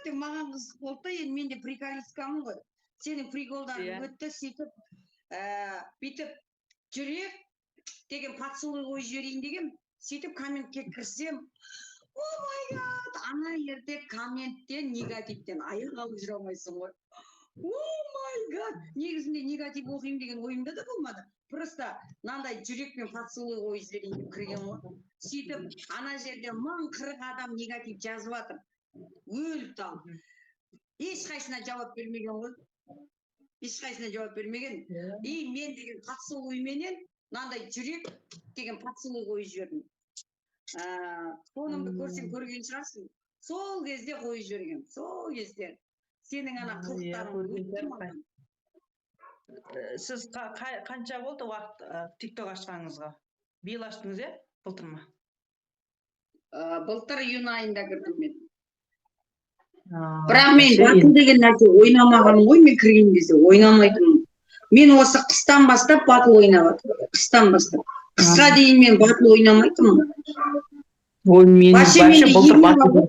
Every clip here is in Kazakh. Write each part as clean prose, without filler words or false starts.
Өте маған қызық болды да. Енді мен де приколисткамын ғой, сенің приколдарың өтті. Сөйтіп, бүйтіп жүрек деген поцелуй қойып жіберейін дегенмін. Сөйтіп комментке кірсем, oh my God, ана жерде комменттен, негативтен аяқ алып жүре алмайсың ғой. Oh my God, негізінде негатив оқимын деген ойымда да болмады, просто мынандай жүрекпен поцелуй қойып жіберейін деп кірген ғой. Сөйтіп ана жерде 1040 адам негатив жазып жатыр өліп талып. Ешқайсысына жауап бермеген ғой, ешқайсысына жауап бермеген. И мен деген поцелуйменен, мынандай жүрек деген поцелуй қойып жібердім. Фонымды көрсең, көрген шығарсың, сол кезде қойып жібергенмін. Сол кезде сенің ана Иә, қылықтарың көрген өтті шығармын. маған. Сіз қанша болды уақыт Тикток ашқаныңызға? Биыл аштыңыз, иә, былтыр ма? Былтыр июнь айында кірдім мен, бірақ мен батыл деген нәрсе ойнамағанмын ғой. Мен кірген кезде ойнамайтынмын. Мен осы қыстан бастап батыл ойнап жатырмын, қыстан бастап. Қысқа дейін мен батыл ойнамайтынмын. Ой, мен Вообще вообще менде былтыр ене батыл бар ғой.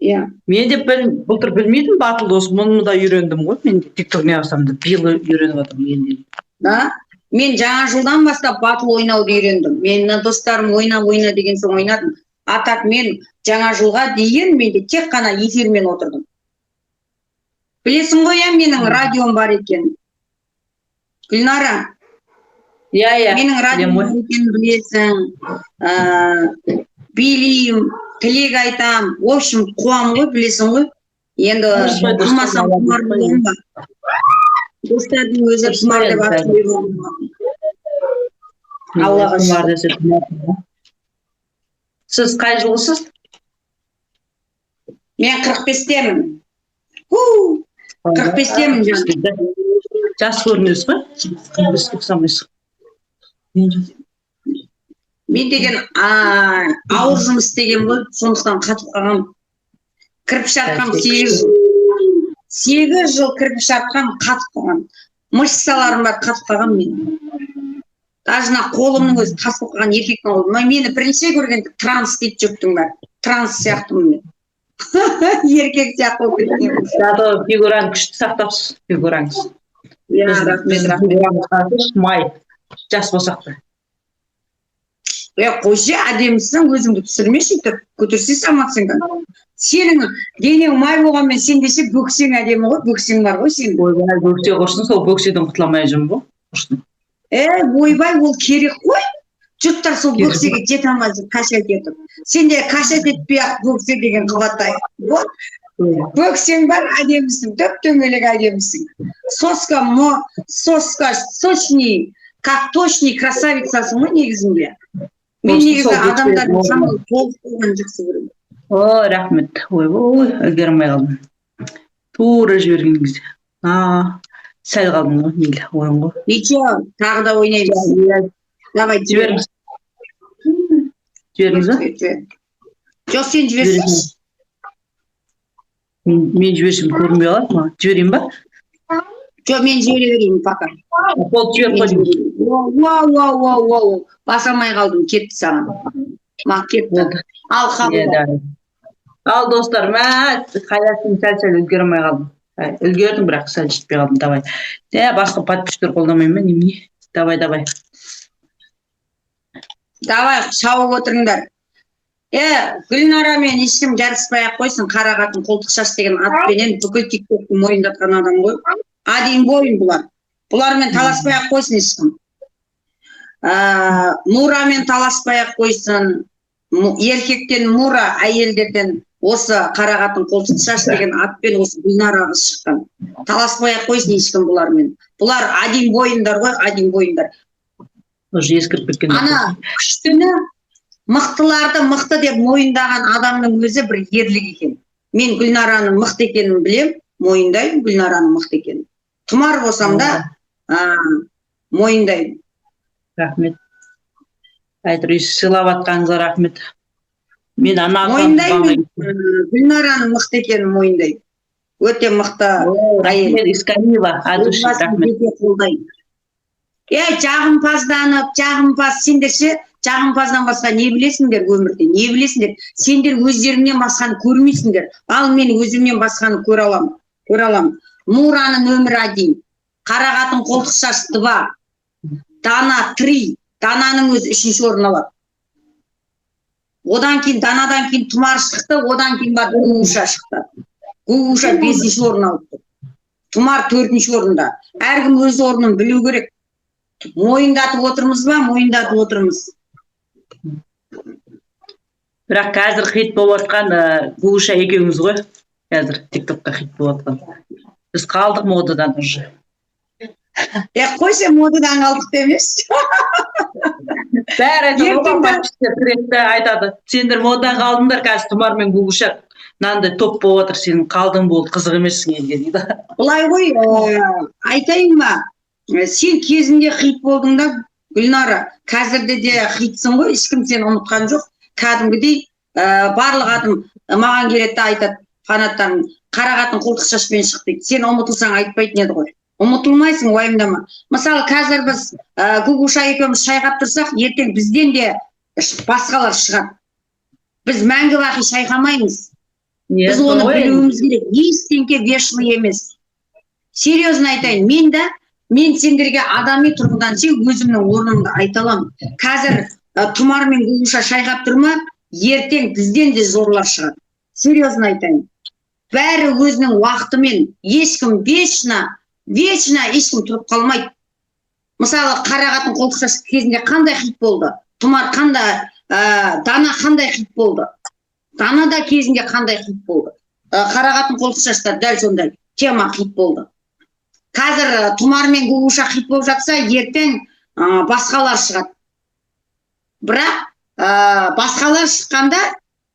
Иә. Мен де былтыр білмедім батылды, осы мұны да үйрендім ғой. Мен де Тикток не алсам да, биыл үйреніп жатырмын мен де. Да, мен жаңа жылдан бастап батыл ойнауды үйрендім. Мен мына достарым «ойна, ойна» деген соң ойнадым. А так мен жаңа жылға дейін менде тек қана эфирмен отырдым. Білесің ғой, иә, менің радиом бар екен, Гүлнара. Иә. Менің радиом Білемін ғой. бар екенін білесің. Билеймін, тілек айтам, в общем, қуамын ғой, білесің ғой енді. Дұрыс қой, дұрыс қой, Қумасам, молодец құмар қой. боламын ба? Достардың өзі Дұрыс «Тұмар» қой деп ат енді. қойған. Аллаға Тұмар шүкір. десе, тұмар. Сіз қай жылғысыз? Мен 45-темін. Ху, 45-темін, жаным. Жас көрінесіз ғой, 45-ке ұқсамайсыз. Мен деген ауыр жұмыс істеген ғой, сондықтан қатып қалғанмын. Кірпіш атқам 8 жыл, кірпіш атқам, қатып қалған. Мышцаларым бар, қатып қалған менің. Даже мына қолымның өзі тас болып қалған, еркектің қолы. Мына мені бірінші көргенде транс дейді жұрттың бәрі. Транс сияқтымын мен. Еркек сияқты болып кеткенмін. Зато фигураны күшті сақтапсыз, фигураңыз. Иә, рахмет, Біздің рахмет. фигурамыз қарасаңшы, май жас болсақ та. Е, қойшы, әдемісің, өзіңді түсірмеші өйтіп, көтерсе саматсың. Сенің денең май болғанмен, сен десе бөксең әдемі ғой, бөксең бар ғой сенің. Ойбай, бөксе құрсын, сол бөкседен құтыла алмай жүрмін ғой, құрсын. Е, ойбай, ол керек қой. Жұрттар сол Керек. бөксеге жете алмай жүр, качать етіп. Сен де качать етпей ақ бөксе деген қабаттай. Вот, бөксең бар, әдемісің, дөп дөңгелек әдемісің. Соска, мо, соска, сочный, как точный красавицасың ғой негізінде. Мен Осы негізі сол бөксе адамдардың морны. шамалы толық болғанын жақсы көремін. Ой, рахмет. Ойбой, үлгере алмай қалдым. Тура жіберген кезде. А, сәл қалдым ғой, мейлі, ойын ғой. Ничего, тағы да ойнаймыз. Давай, жібер. Жіберіңіз. Жіберіңіз ба? Жібер, жібер. Жоқ, сен жіберсеңші. Мен жіберсем, көрінбей қалады ма? Жіберейін ба? Жоқ, мен жібере берейін пока. Болды, жіберіп Мен қойдым. жіберейін. Уау, уау, уау, уау. Баса алмай қалдым, кетті саған. Ма, кетті. Болды. Ал, Иә, қабылда. да. Ал, достар, мә, қаясын, сәл сәл үлгере алмай қалдым. Әй, үлгердім, бірақ сәл жетпей қалдым. Давай. Е, басқа подписчиктер қолдамаймын ба, немене? Давай, давай. Давай, шауып отырыңдар. Е, Гүлнарамен ешкім жарыспай ақ қойсын. «Қара қатын қолтық шаш» деген атпенен бүкіл Тиктокты мойындатқан адам ғой. Один воин бұлар. Бұлармен таласпай ақ қойсын ешкім. Мурамен таласпай ақ қойсын. Еркектен Мура, әйелдерден осы «Қара қатын қолтық шаш» деген атпен осы Гүлнара қыз шыққан. Таласпай ақ қойсын ешкім бұлармен. Бұлар один воиндар ғой, один воиндар. Уже ескіріп кеткен. Ана күштіні, мықтыларды мықты деп мойындаған адамның өзі бір ерлік екен. Мен Гүлнараның мықты екенін білем, мойындаймын Гүлнараның мықты екенін. Тұмар болсам да, мойындаймын. Рахмет. Әйтеуір сыйлап жатқаныңызға рахмет. Мен ана Мойындаймын, Гүлнараның мықты екенін мойындаймын. Өте мықты әйел. Рахмет, Искамила, от души, Отбасын рахмет. жеке қолдаймын. Е, жағымпазданып, жағымпаз сендер ше. Жағымпаздан басқа не білесіңдер өмірде, не білесіңдер? Сендер өздеріңнен басқаны көрмейсіңдер, ал мен өзімнен басқаны көре аламын, көре аламын. Мураны номер один, қара қатын қолтықшаш два, Дана три, Дананың өзі үшінші орын алады. Одан кейін, Данадан кейін Тұмар шықты, одан кейін барып Гугуша шықты. Гугуша бесінші орын алып тұр, Тұмар төртінші орында. Әркім өз орнын білу керек. Мойындатып отырмыз ба? Мойындатып отырмыз. Бірақ қазір хит болып жатқан Гугуша екеуіңіз ғой қазір Тик Токта хит болып жатқан. Біз қалдық модадан уже. Е, қой, сен модадан қалдық емес. Бәрі айтады ғой. Ертең Подписчиктер кіреді де айтады: «Сендер модадан қалдыңдар, қазір Тұмар мен Гугуша мынандай топ болып жатыр, сен қалдың, болды, қызық емессің елге», — дейді. Былай ғой, айтайын ба? Сен кезінде хит болдың да, Гүлнара, қазірде де хитсің ғой, ешкім сені ұмытқан жоқ. Кәдімгідей барлық адам маған келеді де айтады, фанаттарым: «Қара қатын қолтық шашпен шық», — дейді. Сен ұмытылсаң, айтпайтын еді ғой. Ұмытылмайсың, уайымдама. Мысалы, қазір біз Гугуша екеуміз шайқап тұрсақ, ертең бізден де басқалар шығады. Біз мәңгі бақи шайқамаймыз. Біз оны білуіміз керек. Ештеңке вечный емес. Серьезно айтайын, мен де, мен сендерге адами тұрғыдан ше, өзімнің орнымды айта аламын. Қазір Тұмар мен Гугуша шайқап тұр ма, ертең бізден де зорлар шығады. Серьезно айтайын, бәрі өзінің уақытымен. Ешкім вечно, вечно ешкім тұрып қалмайды. Мысалы, қара қатын қолтық кезінде қандай хит болды Тұмар, қандай, Дана қандай хит болды, Дана да кезінде қандай хит болды. Қара қатын қолтық дәл сондай тема хит болды. Қазір Тұмар мен Гугуша хит болып жатса, ертең басқалар шығады. Бірақ басқалар шыққанда,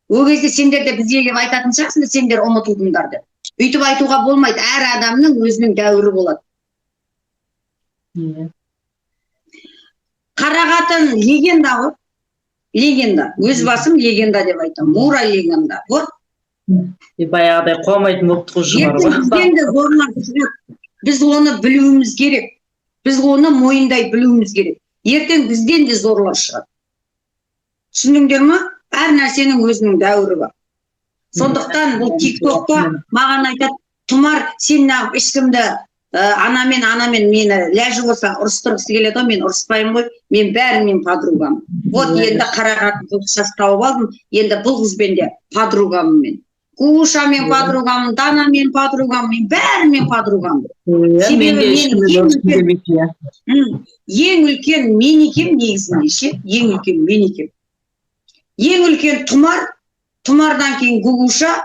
ол кезде сендер де бізге келіп айтатын шығарсыңдар: «Сендер ұмытылдыңдар», — деп. Өйтіп айтуға болмайды. Әр адамның өзінің дәуірі болады. Қара қатын легенда ғой, легенда. Өз басым легенда деп айтамын. Мура легенда, вот. Баяғыдай қуамайтын болыпты ғой Жұмар. Ертең бізден де зорлар шығады. Біз оны білуіміз керек, біз оны мойындай білуіміз керек. Ертең бізден де зорлар шығады, түсіндіңдер ма? Әр нәрсенің өзінің дәуірі бар. Сондықтан бұл Тик Токта маған айтады: «Тұмар, сен неғып ешкімді анамен мені ләжі болса ұрыстырғысы келеді ғой». Мен ұрыспаймын ғой, мен бәрімен подругам. Вот, енді қара қатын қылшас тауып алдым, енді бұл қызбен де подругамын мен, Гушамен подругамын, Данамен подругамын, мен бәрімен подругамын. Иә, мен Себебі де мен ешкіммен ең ұрысқым үлкен келмейді, иә. Ең үлкен мен екенмін негізінде ше, ең үлкен мен екенмін. Ең үлкен Тұмар, Тұмардан кейін Гугуша,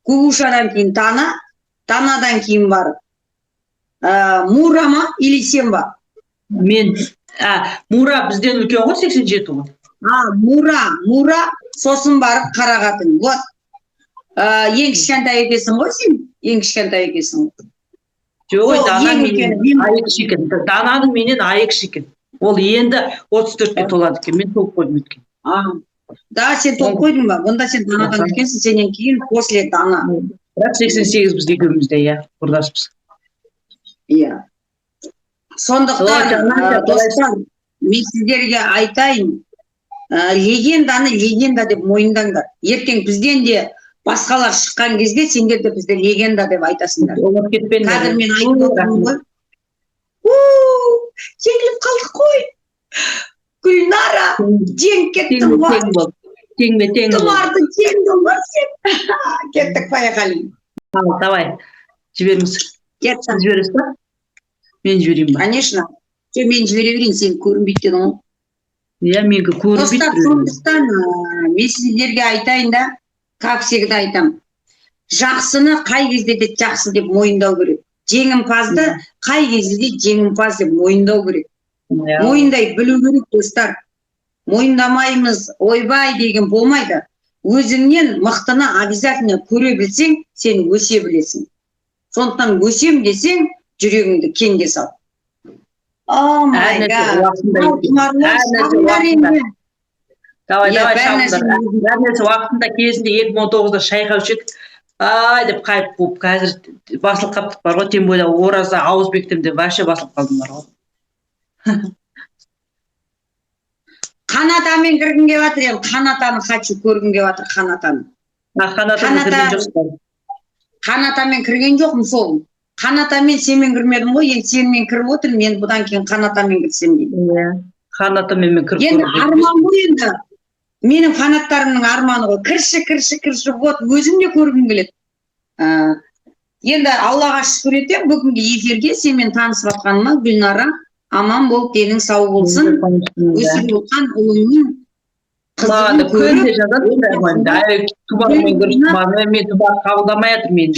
Гугушадан кейін Дана, Данадан кейін барып Мура ма или сен ба? Мен. А Мура бізден үлкен ғой, 87 ғой. А, Мура, Мура, сосын барып қара қатын. Вот, ең кішкентай екенсің ғой сен, ең кішкентай екенсің ғой. Жоқ, ой. Сол, Дана ең менен үлкені мен. Айы кіші екен, Дананың менен айы кіші екен. Ол енді 34-ке толады екен, мен толып қойдым өткен. А, да, сен толып қойдың ба? Онда сен Данадан үлкенсің, сенен кейін после Дана. Бірақ 88 біз екеуміз де, иә, құрдаспыз. Иә, сондықтан Ой, жанар, достар, мен сіздерге айтайын, легенданы легенда деп мойындаңдар. Ертең бізден де басқалар шыққан кезде, сендер де бізді легенда деп айтасыңдар. Ұмытып кетпеңдер. Қазір мен айтып отырмын ғой. У, жеңіліп қалдық қой, Гүлнара, жеңіп кеттің ғой. Тең болды, теңме тең болды. Тұмарды жеңдің ғой сен. Кеттік, поехали. Ал, давай, жіберіңіз. Кеттік. Сіз жібересіз ба, мен жіберейін ба? Конечно. Жоқ, мен жібере берейін, сен көрінбейді дедің ғой. Иә, менікі көрінбейді. Достар, сондықтан мен сіздерге айтайын да, как всегда айтамын: жақсыны қай кезде де жақсы деп мойындау керек, жеңімпазды қай кезде де жеңімпаз деп мойындау керек. Мойындай білу керек, достар. Мойындамаймыз, ойбай деген болмайды. Өзіңнен мықтыны обязательно көре білсең, сен өсе білесің. Сондықтан өсем десең, жүрегіңді кеңге сал. Oh my Әр нәрсе God. уақытында Ал, екен. Тұмарлар, Әр нәрсе шабыңдар уақытында. енді. Давай, Иә, давай, бәр шабыңдар. нәрсені Бәр нәрсе уақытында. Кезінде 2019-да шайқаушы едік, ай деп қайып қуып, қазір басылып қалыптық бар ғой. Тем более ораза, ауыз бекітемін деп вообще басылып қалдым бар ғой. Қанатамен кіргім келіп жатыр енді, Қанатаны хочу, көргім келіп жатыр Қанатаны. А Қанатамен Қанат кірген ата- жоқсыз ба? Қанатамен кірген жоқпын сол. Қанатамен сенімен кірмедім ғой, енді сенімен кіріп отырмын, енді бұдан кейін Қанатамен кірсем деймін. Иә. Қанатамен мен кіріп Енді көріп арман ғой енді. Менің фанаттарымның арманы ғой. Кірші, кірші, кірші, вот өзім де көргім келеді. Енді Аллаға шүкір етемін, бүгінгі эфирге сенімен танысып жатқаныма, Гүлнара, аман болып, денің сау болсын. Өсіп отқан ұлыңның Маған да қызығын көріп, күнде жазады ғой. Әй, Тұмармен кіріп, Тұмармен, мен Тұмар қабылдамай жатыр мені.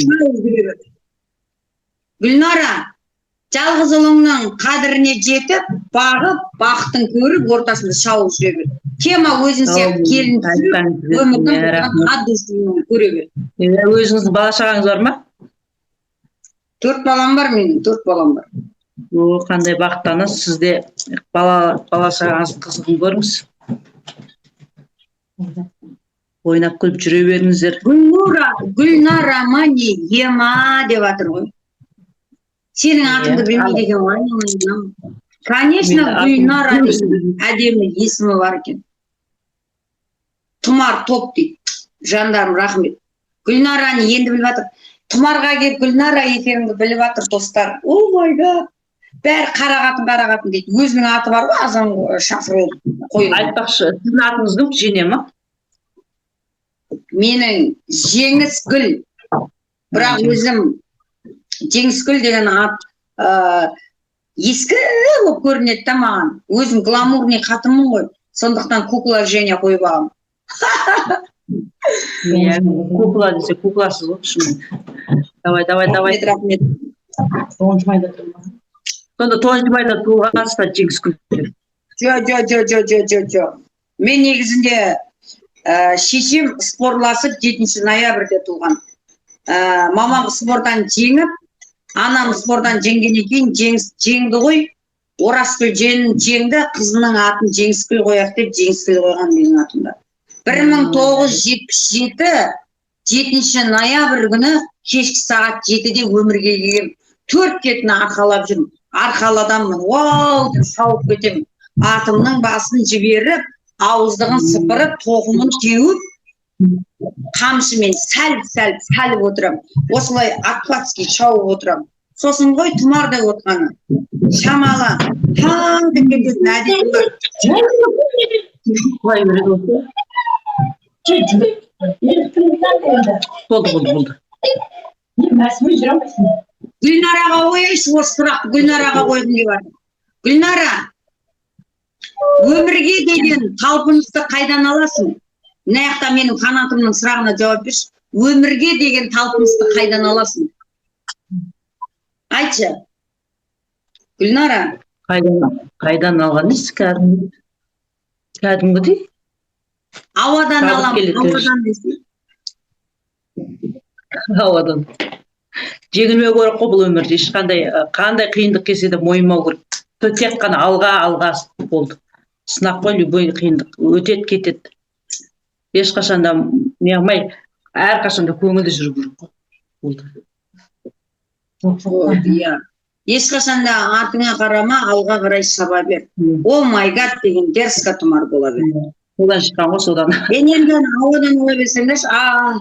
Гүлнара, жалғыз ұлыңның қадіріне жетіп, бағып, бақытын көріп, ортасында шауып жүре бер. Тема өзің сияқты келін түсіріп, өмірдің Рахмет. от души көре бер. Иә, өзіңіздің бала шағаңыз бар ма? 4 балам бар менің, 4 балам бар. О, қандай бақытты анасыз. Сіз де бала шағаңыздың қызығын көріңіз. Ойнап күліп жүре беріңіздер. Гүлнұра, Гүлнара ма не ема деп жатыр ғой. Сенің атыңды білмейді екен ғой, айналайын. Конечно, Гүлнара деген әдемі есімі бар екен. Тұмар топ дейді. Жандарым, рахмет. Гүлнараны енді біліп жатыр. Тұмарға келіп Гүлнара екеніңді біліп жатыр достар. О май гад. Бәрі қара қатын, қара қатын дейді. Өзінің аты бар ғой, азан шақырып қойылған. Айтпақшы, сіздің атыңыз кім? Жене ма? Менің Жеңісгүл. Бірақ өзім Жеңісгүл деген ат, ескі болып көрінеді да маған. Өзім гламурный қатынмын ғой. Сондықтан кукла Женя қойып алғанмын. Иә, кукла десе кукласыз ғой шынымен. Давай, давай, давай. Рахмет, рахмет. 9 майда туылған. Сонда 9 майда туылғансыз ба, Жеңісгүл? Жо, жо, жо, жо, жо, жо, жо. Мен негізінде, шешем спорласып 7 ноябрьде туған. Мамам спордан жеңіп, анам спордан жеңгеннен кейін Жеңіс жеңді ғой. Оразгүл жеңді, қызының атын Жеңісгүл қояйық деп Жеңісгүл қойған менің атымда. Бір мың тоғыз жүз жетпіс жеті, 7 ноябрь күні кешкі сағат 7-де өмірге келгем. 4 кетін арқалап жүрмін. Арқалы адаммын. Вау деп шауып кетемін. Атымның басын жіберіп, ауыздығын сыпырып, тоқымын теуіп, қамшымен сәл-сәл салып отырамын. Осылай атпацкий шауып отырамын. Сосын ғой Тұмардай отқаны. Шамалы таң деп кететін әдетім бар. Құлай береді осы. Болды, болды, болды. Гүлнараға қояйыншы осы сұрақты, Гүлнараға қойғым келіп жатыр. Гүлнара, өмірге деген талпынысты қайдан аласың? Мына жақта менің фанатымның сұрағына жауап берші. Өмірге деген талпынысты қайдан аласың? Айтшы. Гүлнара. Қайдан алған дейсіз кәдімгі? Кәдімгідей? Ауадан Табып аламын, келеді өзі. ауадан десең. Ауадан. Жеңілмеу керек қой бұл өмірде. Ешқандай, қандай қиындық келсе де мойымау керек. Тек қана алға, алға болды. Сынақ қой, любой қиындық. Өтеді, кетеді. Ешқашан да неғылмай, әрқашан да көңілді жүру керек қой. Болды. Вот, иә. Ешқашан да артыңа қарама, алға қарай шаба бер. О май гад деген дерзко Тұмар бола бер. Содан шыққан ғой, содан. Энергияны ауадан ала берсеңдерші, а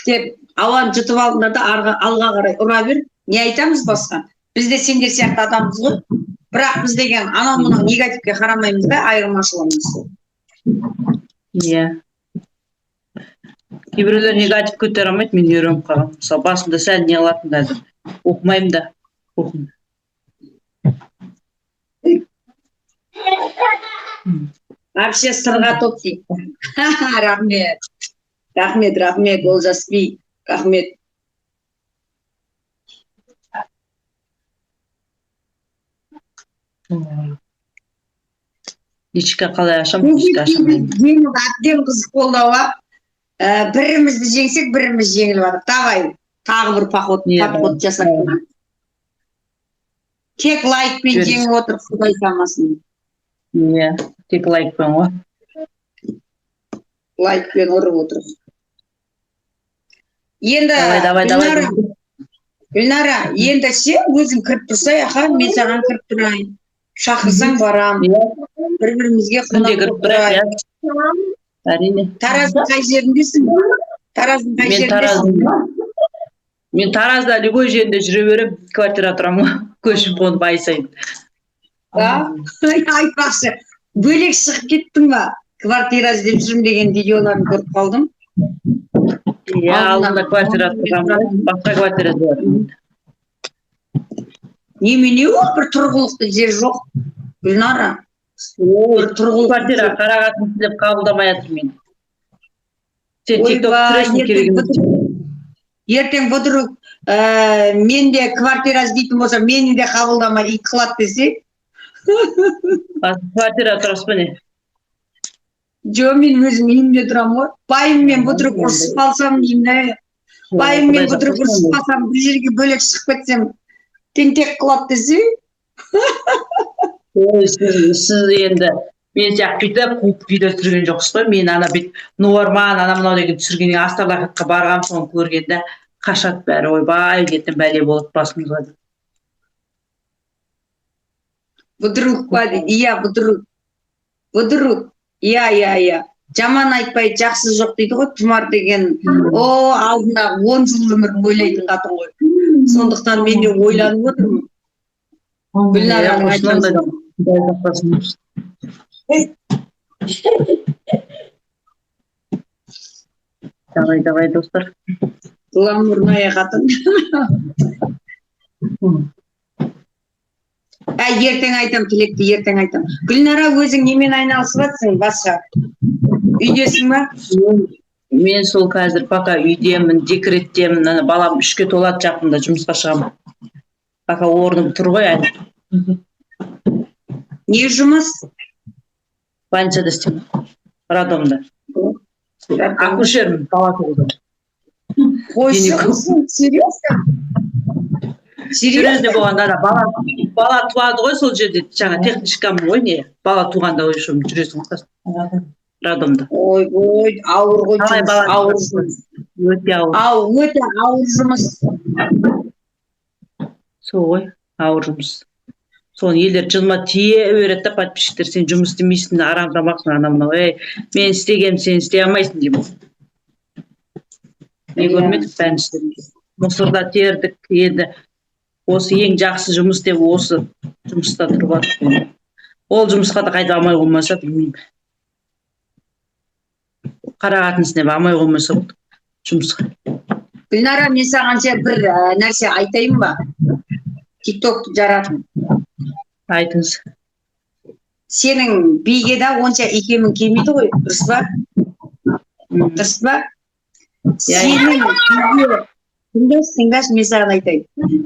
деп ауаны жұтып алдыңдар да алға қарай ұра бер. Не айтамыз басқа? Біз де сендер сияқты адамбыз ғой. Бірақ біз деген анау мынау негативке қарамаймыз да, айырмашылығымыз сол. Иә. Кейбіреулер негатив көтере алмайды, мен үйреніп қалғанмын. Мысалы, басымда сәл не қылатын қазір. Оқымаймын да. Оқимын. Вообще сырға топ дейді. Рахмет. Рахмет, рахмет, Олжас би. Рахмет. Личка қалай ашамын, личка ашамын. Жеңіп, әбден қызық болды ауа. Бірімізді жеңсек, біріміз жеңіліп жатыр. Давай, тағы бір поход жасап. Тек лайкпен Жүріс. жеңіп отыр, Құдай самасын. Иә, тек лайкпен ғой. Лайкпен ұрып отыр. Енді Давай, давай, давай. Гүлнара, енді ше, өзің кіріп тұрсай, аха, мен саған кіріп тұрайын. Шақырсаң барам. Иә. Бір бірімізге Күнде қонақ кіріп болып тұрайық, тұрайық. иә. Әрине. Тараздың қай жеріндесің? Тараздың қай Мен жеріндесің? Таразда любой жерінде жүре беремін, квартира тұрамын ғой. Көшіп қонып ай сайын. Да? Айтпақшы, бөлек шығып кеттің ба? Квартира іздеп жүрмін деген видеоларын көріп қалдым. Иә, алдында квартира тұрғанмын ғой, басқа квартира іздеп жатырмын. Немене ол, бір тұрғылықты жер жоқ, Гүлнара? Бір тұрғылықты Квартира жер. Қарағандыны іздеп қабылдамай жатыр мені. Сен тикток Ойбай, түсіресің, ертең керек емес. Ертең вдруг мен де квартира іздейтін болсам, мені де қабылдамай ит қылады десе. Басқа квартира тұрасыз ба, не? Жоқ, мен өзім үйімде тұрамын ғой. Байыммен вдруг ұрысып қалсам деймін да. Байыммен Құдай вдруг сақтасын. ұрысып қалсам, бір жерге бөлек шығып кетсем, тентек қылады десе. Ой, сіз енді мен сияқты бүйтіп қуып видео түсірген жоқсыз ғой. Мен ана бүйтіп норман, ана мынау деген түсіргеннен, астарлы ақиқатқа барғанмын, соны көргенде қашады бәрі. Ойбай, ертең бәле болады басымызға деп. Вдруг па дейді, иә, вдруг. Вдруг. Иә, иә, иә. Жаман айтпай жақсы жоқ дейді ғой, Тұмар деген. О, алдындағы 10 жыл өмірін ойлайтын қатын ғой. Сондықтан мен де ойланып отырмын. Гүлнараның Иә, айтқан осындай да. Құдай сақтасын. Давай, давай, достар. Гламурная қатын. Ә, ертең айтам, тілекті ертең айтам. Гүлнара, өзің немен айналысып жатсың басқа? Үйдесің ба? Мен сол қазір пока үйдемін, декреттемін. Ана балам 3-ке толады жақында, жұмысқа шығамын. Пока орным тұр ғой әлі. Не жұмыс? Больницада істеймін. Роддомда. Акушермін, бала тууды. Қойшы, Гинеколог. серьезно? Серьезно Серьезно? болғанда ана бала туады ғой сол жерде, жаңа техничкамын ғой, не бала туғанда в общем жүресің ғой роддомда. Ой, ой, ауыр ғой Қалай жұмыс, бала ауыр жұмыс. Өте ауыр. Ау, өте ауыр жұмыс. Сол ғой, ауыр жұмыс. Соны елдер жыныма тие береді да, подписчиктер: «Сен жұмыс істемейсің, арам тамақсың», анау мынау. Ей, мен істегенмін, сен істей алмайсың деймін. Не көрмедік, бәрін істедік, мусорда тердік. Енді осы ең жақсы жұмыс деп осы жұмыста тұрып жатырмын. Ол жұмысқа да қайта алмай қоймаса, білмеймін, қара қатын ісіне алмай қоймаса болды жұмысқа. Гүлнара, мен саған ше бір нәрсе айтайын ба? Тиктокты жаратым. Айтыңыз. Сенің биге да онша икемің келмейді ғой, дұрыс па? Дұрыс па? Иә. Сенің биге, тыңдашы, тыңдашы, мен саған айтайын.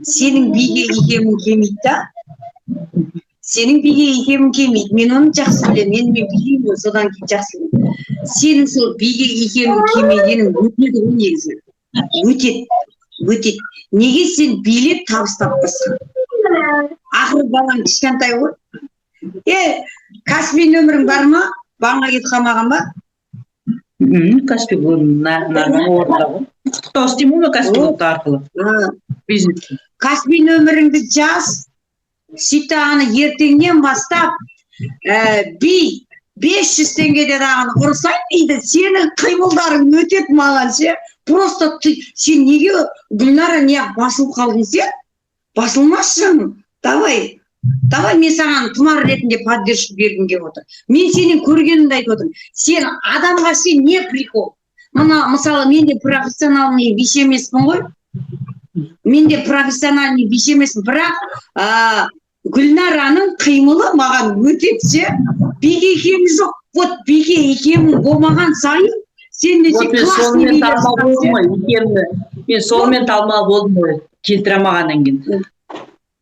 Сенің биге икемің келмейді да. Сенің биге икемің келмейді. Мен оны жақсы білемін. Енді мен билеймін ғой, содан кейін жақсы білемін. Сенің сол биге икемің келмегенің өтеді ғой негізі. Өтеді. Өтеді. Неге сен билеп табыс таппасың? Ақыры балаң кішкентай ғой. Е, Каспи нөмірің бар ма? Банға кетіп қалмаған ба? Каспи нормально орында ғой. Құттықтау істеймін ғой мен Каспи Голд арқылы. Бизнес. Каспи нөміріңді жаз. Сөйт аны ертеңнен бастап би 500 теңгеден ағын ұрсайын дейді. Сенің қимылдарың өтеді маған ше. Просто сен неге, Гүлнара, не басылып қалдың сен? Басылмашы. Давай. Давай, мен саған Тұмар ретінде поддержка бергім келіп отыр. Мен сенен көргенімді айтып отырмын. Сен адамға, сен не прикол? Мына мысалы, мен де профессиональный биші емеспін ғой. Мен де профессиональный биші емеспін, бірақ Гүлнараның қимылы маған өтеді ше. Биге икемі жоқ. Вот биге икемің болмаған сайын сен де Вот мен классный сонымен билер танымал шығасың. болдым ғой, икемді. Мен сонымен танымал болдым ғой, келтіре алмағаннан кейін.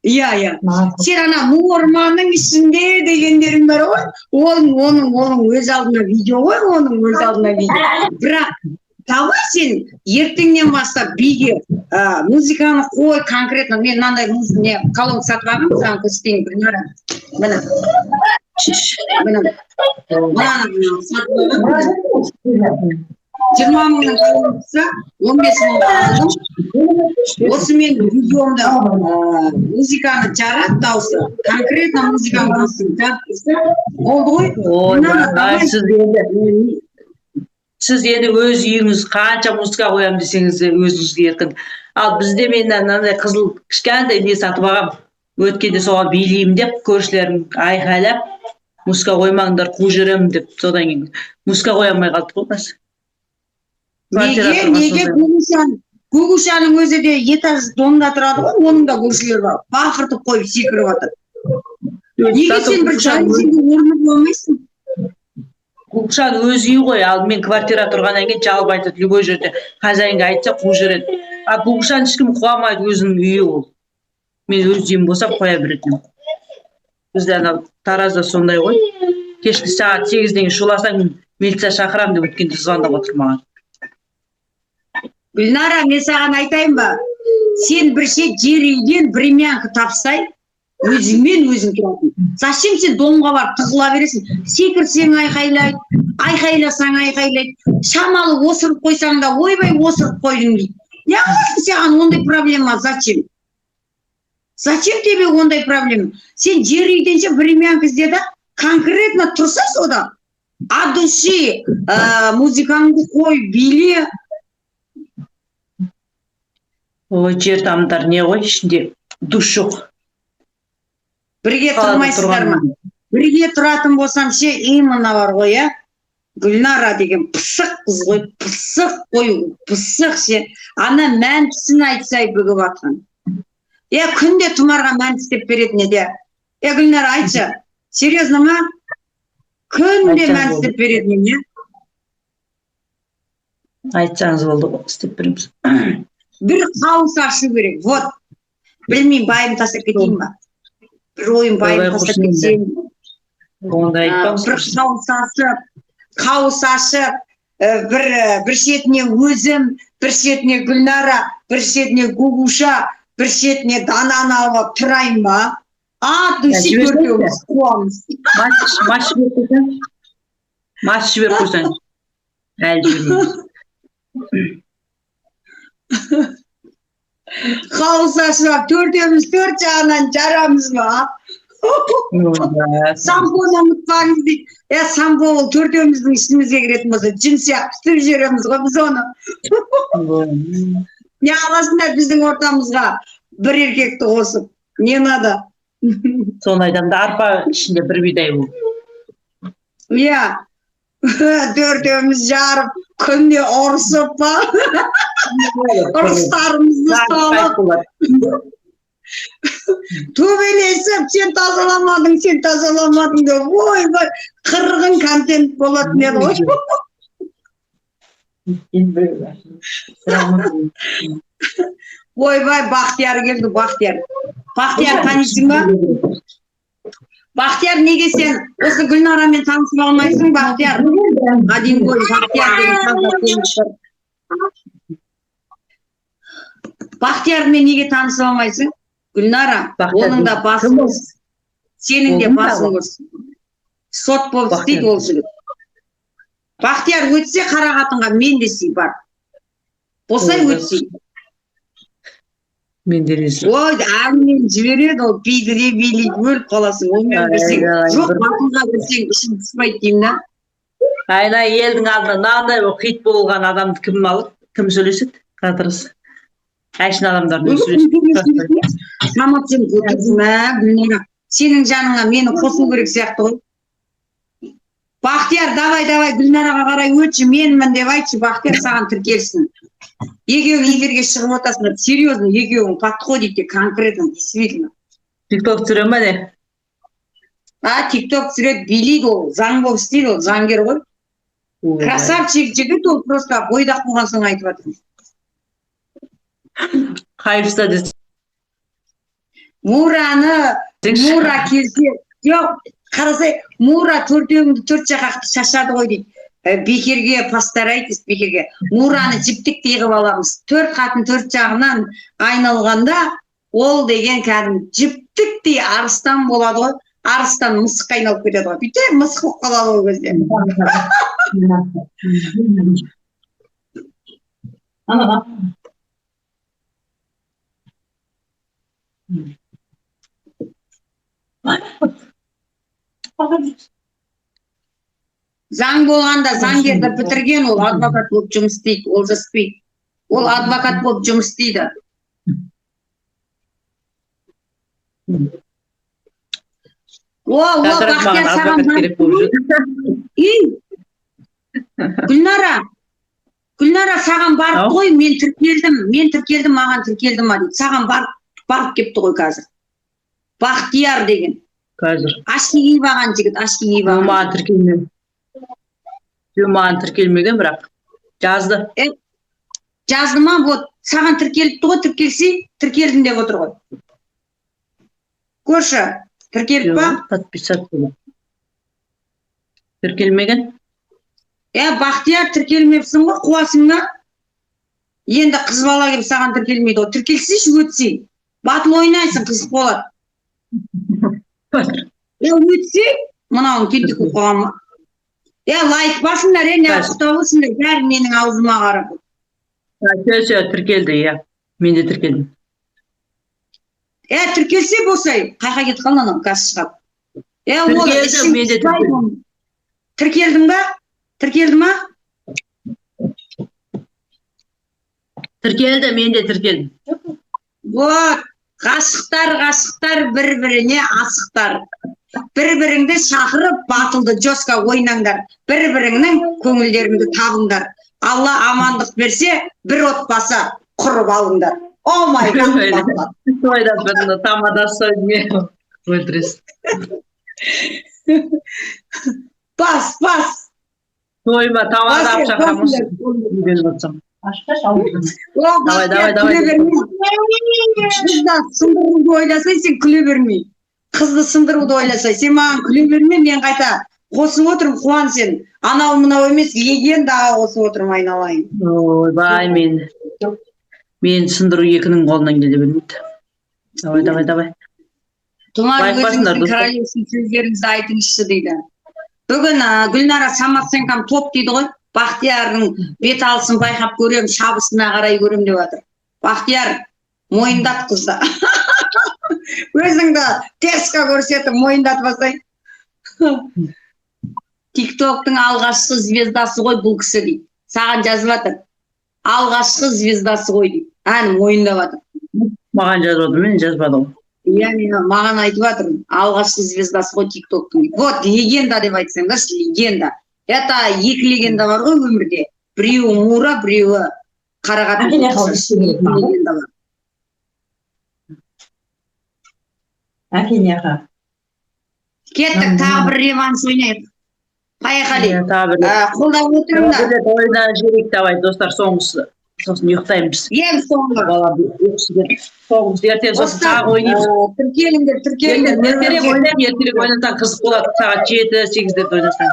Иә. Сен ана орманның ішінде дегендерің бар ғой. Оның өз алдына видео ғой, оның өз алдына видео. Бірақ давай сен ертеңнен бастап биге музыканы қой конкретно. Мен мынандай не колонка сатып алғанмын, саған көрсетейін, Гүлнара. Міне. Міне. Мынаны сатып алғанмын. 20 мыңның колонкасы 15 мыңға алдым. Осымен видеомда музыканы жарат, дауысы, конкретно музыканың дауысын жарып тұрса болды ғой. Ой, Гүлнара, давай. Сіз енді өз үйіңіз, қанша музыка қоямын десеңіз де, өзіңізге еркін. Ал бізде мен мынандай қызыл кішкентай не сатып алғанмын өткенде, соған билеймін деп, көршілерім айқайлап, музыка қоймаңдар, қуып жіберемін деп, содан кейін музыка қоя алмай қалдық қой қазір. Неге? Квартира тұрған Неге? сондай. Гугушаның өзі де этаж домда тұрады ғой, оның да көршілері бар, бақыртып қойып секіріп жатыр. Неге Зато сен бір жай орны болмайсың? Гугушаның өз үйі ғой, ал мен квартира тұрғаннан кейін жалоба айтады любой жерде, хозяинға айтса, қуып жібереді. А Гугушаны ешкім қуа алмайды, өзінің үйі ол. Мен өз үйім болса, қоя беретін едім. Бізде анау Таразда сондай ғой, кешкі сағат 8-ден кейін шуласаң, милиция шақырамын деп өткенде звондап отыр маған. Гүлнара, мен саған айтайын ба? Сен бір шет жер үйден времянка тапсай, өзіңмен өзің тұратын. Зачем сен домға барып тығыла бересің? Секірсең, айқайлайды, айқайласаң, айқайлайды, шамалы осырып қойсаң да, ойбай, осырып қойдың дейді. Неғыласың саған ондай проблема? Зачем, зачем тебе ондай проблема? Сен жер үйден ше времянка ізде да, конкретно тұрса, сода от души музыкаңды қой, биле. Ой, жер тамдар не ғой, ішінде душ жоқ. Бірге Қалада тұрмайсыздар ма? тұрған. Бірге тұратын болсам ше, именно бар ғой, иә, Гүлнара деген пысық қыз ғой, пысық қой, пысық ше. Ана мәнтісін айтсай, бүгіп жатқан, иә, күнде Тұмарға мәнті істеп беретін еді, иә. Е, Гүлнара, айтшы, серьезно ма, күнде Айтсаң мәнті болды. істеп беретін еді, иә. Айтсаңыз болды ғой, істеп береміз. Бір қауыс ашу керек, вот. Білмеймін, байым тастап кетейін ба, бір ойым, байым Ойбай, тастап құрсын енді. кетсем. Ондай айтпаңыз. Бір қауыс ашып, қауыс ашып, бір шетіне өзім, бір шетіне Гүлнара, бір шетіне Гугуша, бір шетіне Дананы алып алып тұрайын ба, от души. Жіберсеңші. Төртеуміз қуамыз. Матч жіберіп қойсаң, матч жіберіп қойсаң, әлі жібермеймін. Қауыс ашып алып, төртеуміз төрт жағынан жарамыз ба? Ойбай. Сампоны ұмытпаңыз дейді, е. Сампо ол төртеуміздің ішімізге кіретін болса, жүн сияқты түсіп жібереміз ғой біз оны. Не аласыңдар біздің ортамызға бір еркекті қосып? Не надо. Соны айтамын да, арпа ішінде бір бидай ол. Иә, төртеуміз жарып, күнде ұрысып па, ұрыстарымызды салып, төбелесіп, сен тазаламадың, сен тазаламадың деп, ойбай, қырғын контент болатын еді ғой. Ойбай, Бақтияр келді, Бақтияр, Бақтияр, танисың ба? Бақтияр, неге сен осы Гүлнарамен танысып алмайсың? Бақтияр, один гол, Бақтияр деген таза көңіл тұр. Бақтиярмен неге танысып алмайсың, Гүлнара? Бақтияр Оның да басы кім ол? бос, сенің де Ол кім басың тағы? бос, сот болып істейді Бақтияр. ол жігіт. Бақтияр өтсе қара қатынға, мен де сүй бар болсай. Ой, Өтсей. Мен де риза. Ой, әңгімені жібереді ол, биді де билейді, өліп қаласың онымен кірсең. Ай, Жоқ, батылға кірсең, ішің пыспайды деймін да. Айна, елдің алдында мынандай болып хит болған адамды кім алады, кім сөйлеседі? Қатырыс әшін адамдармен сөйлеседі. Самат, сен мә, Гүлнара, сенің жаныңа мені қосу керек сияқты ғой. Бақтияр, давай, давай, Гүлнараға қарай өтші, менмін деп айтшы. Бақтияр саған тіркелсін. Екеуің эфирге шығып отырсыңдар, серьезно, екеуің подходите конкретно, действительно. Тик ток түсіре ма, не? А, тик ток түсіреді, билейді, ол заң болып істейді, ол заңгер ғой. Красавчик жігіт ол, просто бойдақ болған соң айтып жатырмын. Хайпста десеңші. Мураны, Мура келсе, жоқ, қарасай, Мура төртеуіңді төрт жаққа шашады ғой дейді. Бекерге постарайтесь, бекерге. Мураны жіптіктей қылып аламыз. Төрт қатын төрт жағынан айналғанда, ол деген кәдімгі жіптіктей арыстан болады ғой. Арыстан мысыққа айналып кетеді ғой. Бүйтіп мысық болып қалады ол кезде. Ана. Заң болғанда заңгерді бітірген, ол адвокат болып жұмыс істейді, ол жаспейді. Ол адвокат болып жұмыс істейді. О, о, Қазір Бақтияр маған саған адвокат керек болып жүр. Ей, Гүлнара, Гүлнара, саған барып Ау. қой, мен тіркелдім, мен тіркелдім, маған тіркелді ма дейді. Саған барып кепті ғой қазір. Бақтияр деген. Қазір. Очки киіп алған жігіт, очки киіп алған. Маған тіркелмеген. Жоқ, маған тіркелмеген, бірақ жазды. Жазды ма? Вот, саған тіркеліпті ғой, тіркелсе, тіркелдім деп отыр ғой. Көрші, тіркеліп па? Жоқ, подписаться болды. Тіркелмеген. Е, Бақтияр, тіркелмепсің ғой, қуасың ба? Енді қыз бала келіп саған тіркелмейді ғой. Тіркелсейші, өтсей. Батыл ойнайсың, қызық болады. Е, өтсе, мынауың тентек болып қалған ма? Е, лайк басыңдар, е, не Қазір. ұқтап отырсыңдар, бәрі менің аузыма қарап. Все, все, тіркелді, иә. Мен де тіркелдім. Е, тіркелсе болсай, қайқа кетіп қалды анау, қазір шығады. Е, ол Тіркелдім, ішің мен де пыспайды тіркелдім. оның. Тіркелдің ба? Тіркелді ма? Тіркелді, мен де тіркелдім. Вот, ғашықтар, ғашықтар бір-біріне асықтар. Бір-біріңді шақырып, батылды жестко ойнаңдар. Бір-біріңнің көңілдеріңді табыңдар. Алла амандық берсе, бір отбасы құрып алыңдар. О май гад, батылдар. Тойда бір тамадасы не өлтіресің. Бас, бас. Тойма тамада Бас, алып шақырамын. бас. Үйленіп жатсам. О, Давай, давай, Бақтияр, давай. күле бермей. Қызды сындыруды ойласай, сен күле бермей. Қызды сындыруды ойласай, сен маған күле берме, мен қайта қосып отырмын, қуан сен. Анау мынау емес, легендаға қосып отырмын, айналайын. Ойбай, мен. Мен сындыру екінің қолынан келе бермейді. Давай, давай, давай. Тұмар, Лайк басыңдар, өзіңіздің достар. королевский сөздеріңізді айтыңызшы дейді. Бүгін Гүлнара самооценкам топ дейді ғой. Бақтиярдың бет алысын байқап көрем, шабысына қарай көрем деп жатыр. Бақтияр, мойындат қызды. Өзіңді терсқа көрсетіп мойындатып алсай. ТикТоктың алғашқы звездасы ғой бұл кісі дейді. Саған жазып жатыр. Алғашқы звездасы ғой дейді. Әні мойындап жатыр. Маған жазып жатыр, мен жазбадым. Иә, мен маған айтып жатыр. Алғашқы звездасы ғой ТикТоктың дейді. Вот, легенда деп айтсаңдаршы, легенда. Это екі легенда бар ғой өмірде. Біреуі Мура, біреуі Қарақат. Әкене қалды, ішу керек маған. Легенда бар. Әкене аға. Кеттік, тағы бір реванш ойнайық. Поехали. Иә, тағы бір. Қолдап отырыңдар. Бір рет ойнап жіберейік, давай, достар, соңғысы. Сосын ұйықтаймыз. Ең соңғы. Балам ұйқысы келді. Соңғысы ертең сосын Достар, тағы ойнаймыз. Тіркеліңдер, тіркеліңдер. Ертерек ойнаймын, ертерек ойнасаң қызық болады. Сағат 7, 8-дерде ойнасаң.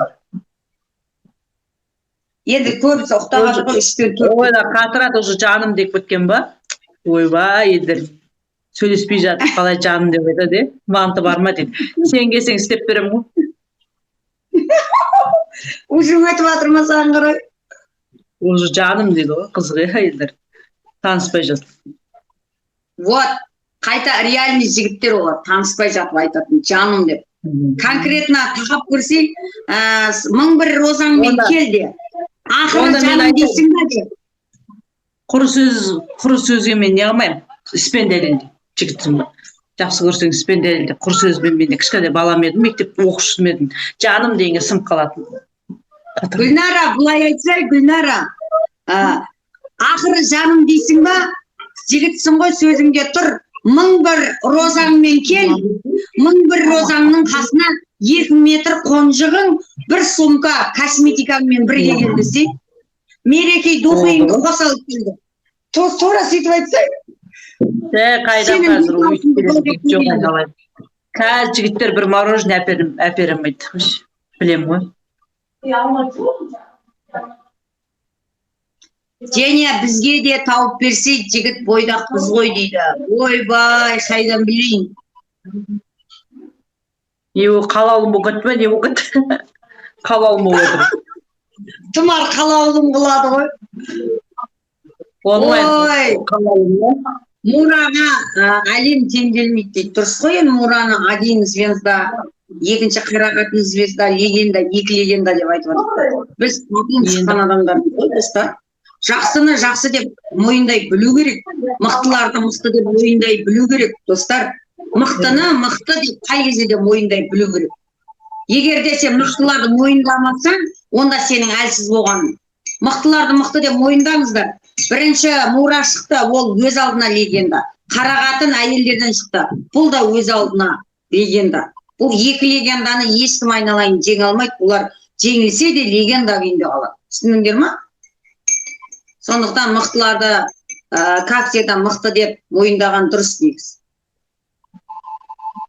Енді көбісі ұйықтап жатыр ғой, үштен төрт. Ойла қатырады уже, жаным деп кеткен ба? Ойбай, елдер сөйлеспей жатып қалай жаным деп айтады, е? Манты бар ма дейді. Сен келсең істеп беремін ғой. Уже өтіп жатыр ма саған қарай? Уже жаным дейді ғой, қызық, иә, елдер. Таныспай жатып. Вот, қайта реальный жігіттер олар, таныспай жатып айтатын, жаным деп. Конкретно тақап көрсең, мың бір розаңмен кел де. Ақыры Онда мен жаным айтайын. дейсің ба де. Құры сөз, құры сөзге мен не қылмаймын? Іспен дәлелде. Жігітсің ба? Жақсы көрсең іспен дәлелде. Құр сөзбен мен де кішкентай балам едім, мектеп оқушысы едім. Жаным дегенге сынып қалатын. Гүлнара, былай айтсай, Гүлнара. Ақыры жаным дейсің ба? Жігітсің ғой, сөзіңде тұр. Мың бір розаңмен кел, мың бір розаңның қасына 2 метр қонжығың, бір сумка косметикаңмен бірге кел десе, Мереке духиыңды қоса алып келді. Тура сөйтіп айтсай. Е, қайда Сенің қазір бет өйтіп алысыңды келеді көріп деп жоқ келеді. айналайын. Қазір жігіттер бір мороженое әперем дейді. Білем ғой. Женя, бізге де тауып берсе, жігіт бойдақпыз ғой дейді. Ойбай, қайдан білейін. Не ол қалаулым болып кетті ме, не болып кетті? Қалаулым болып отыр. Тұмар қалаулым қылады ғой. Онлайн. Ой, Мураға әлем теңделмейді дейді. Дұрыс қой енді. Мураны один звезда, екінші Қарақатын звезда, легенда, екі легенда деп айтып жатыр. Біз потом шыққан адамдармыз ғой, достар. Жақсыны жақсы деп мойындай білу керек, мықтыларды мықты деп мойындай білу керек, достар. Мықтыны мықты деп қай кезде де мойындай білу керек. Егер де сен мықтыларды мойындамасаң, онда сенің әлсіз болғаның. Мықтыларды мықты деп мойындаңыздар. Бірінші Мура шықты, ол өз алдына легенда. Қарақатын әйелдерден шықты, бұл да өз алдына легенда. Бұл екі легенданы ешкім, айналайын, жеңе алмайды. Бұлар жеңілсе де, легенда күйінде қалады, түсіндіңдер ма? Сондықтан мықтыларды как всегда мықты деп мойындаған дұрыс негізі.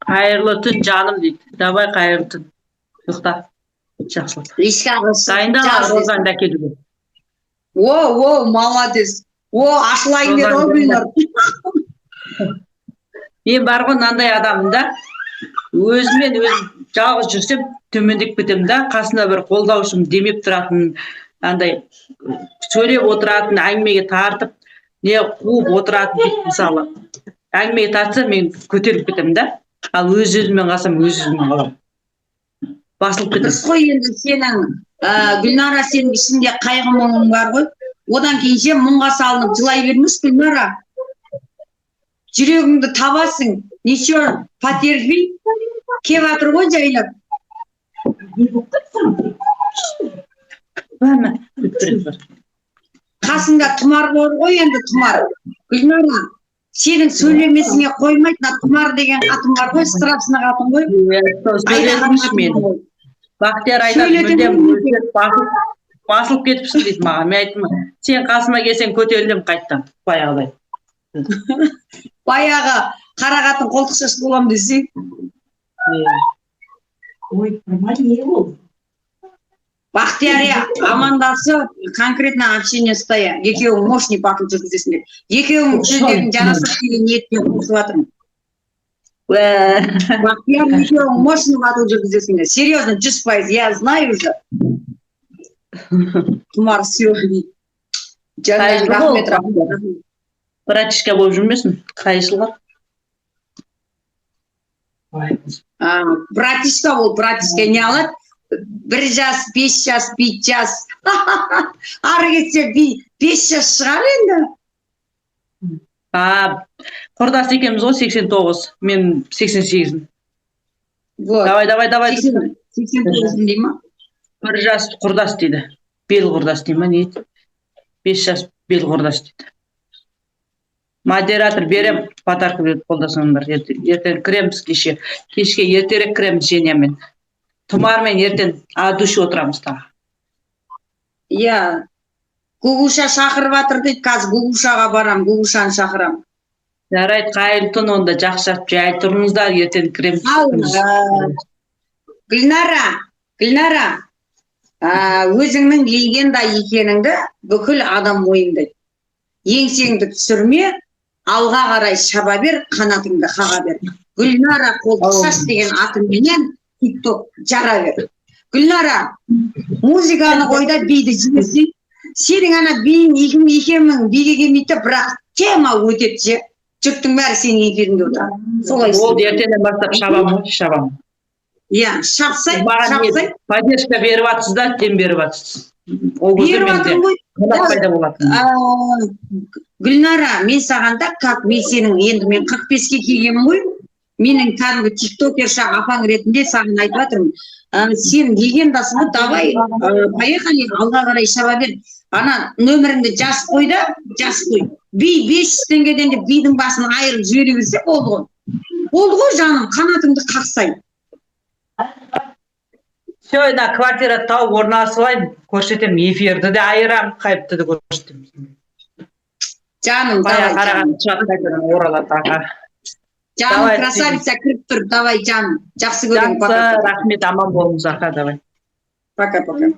Қайырлы түн, жаным, дейді. Давай, қайырлы түн, ұйықта жақсылап. Личкаға Дайындал. Жаз. Розаңды әкелуге. О, о, молодец, о, ашылайын деді ғой Гүлнұр. Мен бар ғой, мынандай адаммын да, өзімен өзім жалғыз жүрсем, төмендеп кетемін да. Қасында бір қолдаушым, демеп тұратын, андай сөйлеп отыратын, әңгімеге тартып, не қуып отыратын дейді. Мысалы, әңгімеге тартса, мен көтеріліп кетемін да. Ал өз өзіммен қалсам, өз өзіммен қаламын, басылып кетемін. Дұрыс қой енді. Сенің, Гүлнара, сенің ішіңде қайғы мұңың бар ғой. Одан кейін ше, мұңға салынып жылай бермеші, Гүлнара. Жүрегіңді табасың, ничего, потерпи, кеп жатыр ғой жайлап. Не болып кетті? Мә, бір. Қасыңда Тұмар бар ғой енді, Тұмар. Гүлнара, сенің сөйлемесіңе қоймайды. Мына Тұмар деген қатын бар ғой, страшный қатын ғой. Сөйлетіңізші мені. Бақтияр айтады. Сөйлете Мүлдем бермейді. Өздері басылып кетіпсің дейді маған. Мен айттым: сен қасыма келсең, көтерілемін қайтадан баяғыдай. Баяғы қара қатын қолтықшасы боламын десең. Иә. Ой, нормально не болды? Бақтияр, иә, амандасып, конкретно общение ұстай. Екеуің мощный батыл жүргізесіңдер. Екеуің сөздерің жарасады деген ниетпен қосып жатырмын. Бақтияр, екеуің мощный батыл жүргізесіңдер, серьезно, 100%, я знаю уже. Тұмар все дейді. Қай Жаным, жыл рахмет, ол? рахмет. Братишка болып жүрмесін. Қай жылғы? Ой. А, братишка ол, братишка не алады? 1 жас, 5 жас, 5 жас, ары кетсе 5 жас шығар енді. А, құрдас екенбіз ғой, 89, мен 88-мін. Вот. Давай, давай, давай. 89-м дей ма? 1 жас құрдас дейді, бел құрдас дей ма, не дейді? 5 жас бел құрдас дейді. Модератор берем, подарка беріп қолдасаңдар. Ертең кіреміз кеше, кешке ертерек кіреміз. Женямен, Тұмармен ертең от души отырамыз тағы. Иә, Гугуша шақырып жатыр дейді. Қазір Гугушаға барам, Гугушаны шақырамын. Жарайды, қайырлы түн онда, жақсы жатып, жай тұрыңыздар, ертең кіреміз. Ал, Гүлнара, Гүлнара, өзіңнің легенда екеніңді бүкіл адам мойындайды. Еңсеңді түсірме, алға қарай шаба бер, қанатыңды қаға бер. Гүлнара Қолтықшаш деген атыңменен Тик Ток жара бер. Гүлнара, музыканы қой да, биді жіберсең. Сенің ана биің екі мың, 2000 биге келмейді да, бірақ тема өтеді ше. Жұрттың бәрі сенің эфиріңде отырады. Солай Болды. істе. Ертеңнен бастап шабамын ғой, шабамын. Иә, шапсай, Маған не, шапсай. поддержка беріп жатсыз да, дем беріп жатсыз. Ол кезде Беріп менде жатырмын ғой. қанат пайда болатын. Гүлнара, мен саған да, как мен сенің, енді мен 45-ке келгенмін ғой, менің кәдімгі тиктокерша апаң ретінде саған айтып жатырмын. Сен легендасың ғой, давай, поехали, алға қарай шаба бер. Ана нөміріңді жазып қой да, жазып қой. Би 500 теңгеден деп бидің басын айырып жібере берсе болды ғой, болды ғой, жаным, қанатыңды қақсай. Все, мына квартира тауып орналасып алайын, көрсетемін. Эфирді де айырамын, хайпты да көрсетемін. Жаным, баяғы давай, жаным. Қарағанды шығады, қайтадан оралады аға. Жаным, Давай. Красавица кіріп тұр, давай, жаным, жақсы көремін. Жақсы. Пока. Рахмет, аман болыңыз, аха, давай. Пока, пока.